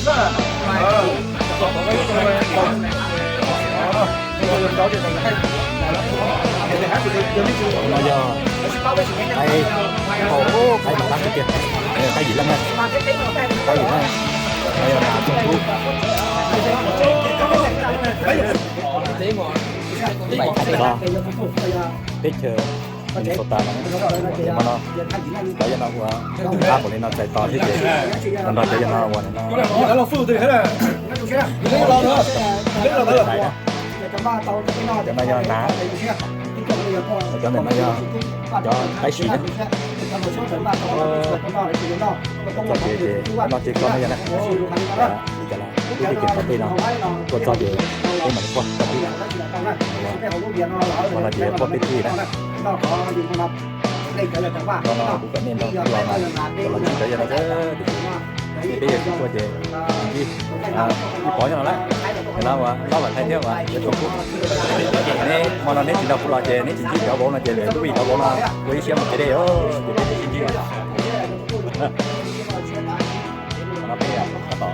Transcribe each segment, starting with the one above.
No yog qaib, qaib mas qab tiag tiag, qaib yim leej na, qaib yim leej. No yog tsoom kub teb chaws Minnesota no, hmo no cov yog no ua qab npaum li no txais tos thiab ces nrog nrog cov yog no ua no tais na. Cov no yog hnav, cov ntawm no yog cov qaib si na. Txog ces, ces no ces koj no yog na, li cas los ib tug kev qhov tej no tuaj txog ces peb mam li quaj tag tib. Ua no ces yog quaj peb tij na. No no kuv kom nej nrog los, kom los ntsib cov yog no, peb yog tsis tuaj ces ntsib ib pov nyob no lawm. Ces no ua lob vam thaiv thiab ua yuav tsoom kub. Neb hmo no neb tsis nrog kuv los ces neb tsis ntsib cov vauv no ces lwm lub vij cov vauv no ua ib siab mus kev deb os, ces peb tsis sib ntsib. No peb tab tom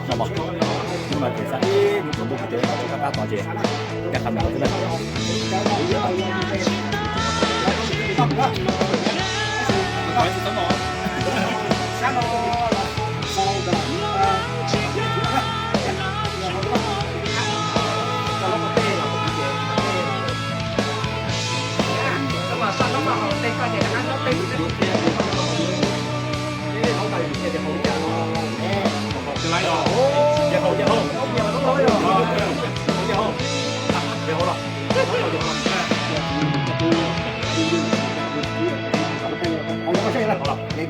noj mov, hnub no ces xav ib hnub tsaus ntuj kuv cov no tsis qab qab tod ces ncaj qha mus xwb na.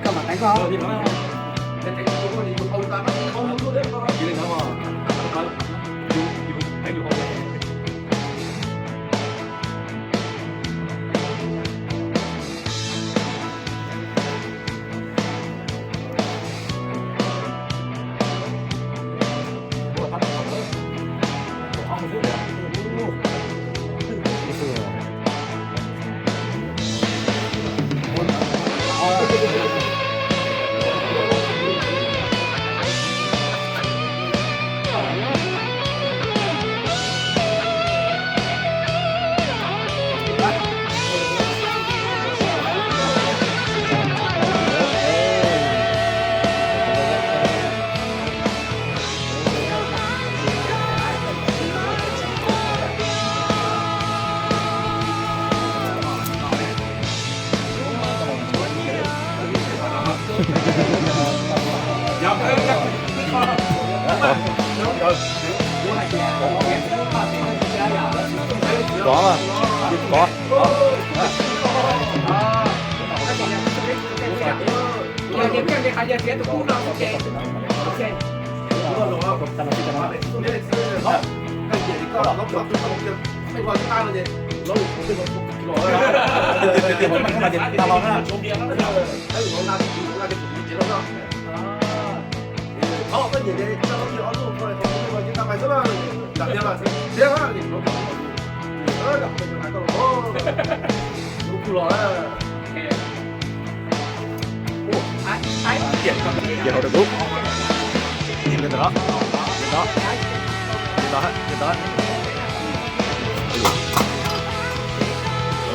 Có mà. Có. Ua, ua, ua.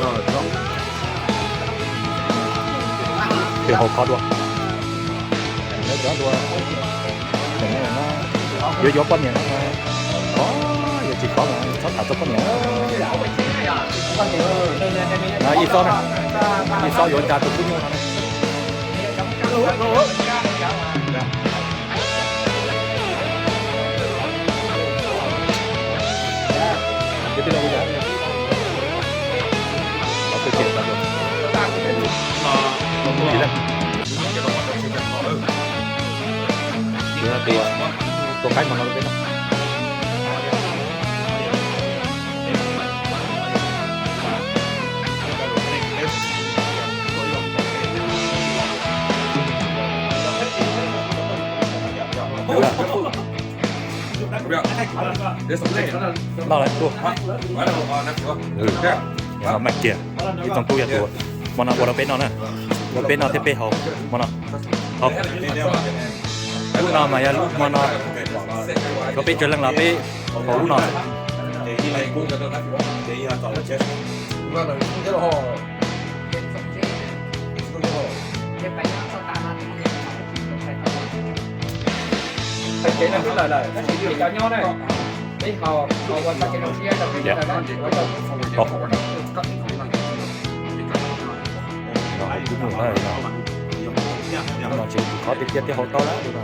Ua, ua, ua. Ces hauv qhov dua. Yuav yuav poj niam no, khov, yuav tsis khov mas txhob tham txog poj niam. Ib xob na, ib xob yuav nrog tus kub nyuj no. Tua qaib mos no rau peb no. Noj lawm tuaj. Maj kiag, ib tsoom tub yog tus hmo no ua rau peb noj na, ua peb noj thiab peb haus hmo no. Haus. Lub no mas yog lub hmo no, cov peb tsawg leej los peb haus lub no. Tus no tsis tus khov tiag tiag, thiaj haus tau lawm tus no.